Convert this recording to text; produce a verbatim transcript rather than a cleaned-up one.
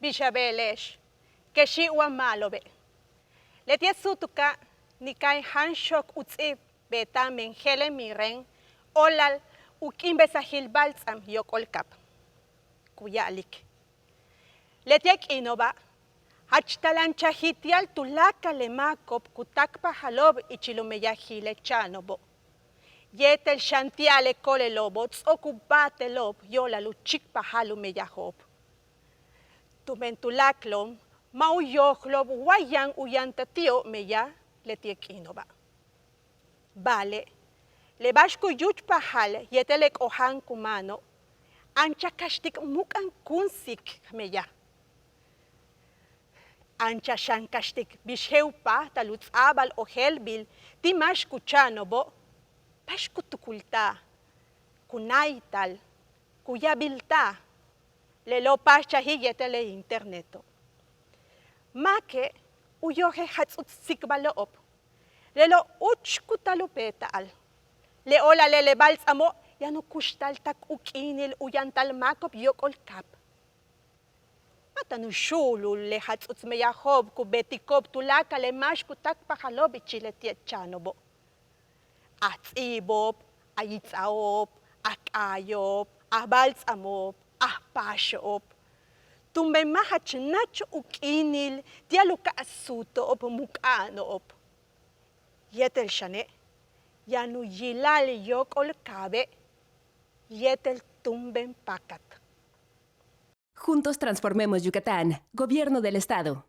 Bix a beele'ex, kexi' wa ma'alobe'. Leti'e' suutuka' nika'aj in jáan xook u ts'íib beeta'an men je'ele' Mirren óolal u k'iimbesajil bálts'am yóok'ol kaab. Ku ya'alik: Leti'e' k'iino'oba' jach talanchajil ti'al tuláakal le máako'ob ku táakpajalo'ob ichil u meyajil le cha'ano'obo', yéetel xan ti'al le ko'olelo'obo' ts'o'ok u ba'atelo'ob yo'olal u chíikpajal u meyajo'ob. Tumen tuláaklo'on ma' u yojlo'ob wa yaan u yantal ti'ob meyaj leti'e' k'iino'oba'. Ba'ale' le ba'ax ku yúuchpajal yéetel le k'oja'an ku ma'ano', anchaj kaxtik mu'uk'a'an kúunsik meyaj. Anchaj xan kaxtik bix je'el u páajtal u ts'a'abal ojéelbil ti' máax ku cha'ano'obo', ba'ax ku tukulta'al, ku náayta'al, ku yaabilta'al. Lelo' páajchajil yéetel le interneto'. Máake' u yojel jats'uts tsikbalo'ob. Lelo' úuch ku taal u beeta'al. Le óolale' le bálts'amo' yaan u kuxtal tak u k'iinil u yantal máako'ob yóok'ol kaab. Ma' táan u xu'ulul le jats'uts meyajo'ob ku beetiko'ob tuláakal le máax ku táakpajalo'ob ichil leti'e' cha'ano'obo'. Aj ts'íibo'ob, aj its'ao'ob, aj k'aayo'ob, aj bálts'amo'ob, aj paaxo'ob. Tumen ma' jach nach u k'iinil ti'al u ka'a suuto'ob mu'uk'a'ano'ob. Yéetel xane' yaan u yila'al yóok'ol kaabe' yéetel túumben páakat. Juntos transformemos Yucatán. Gobierno del Estado.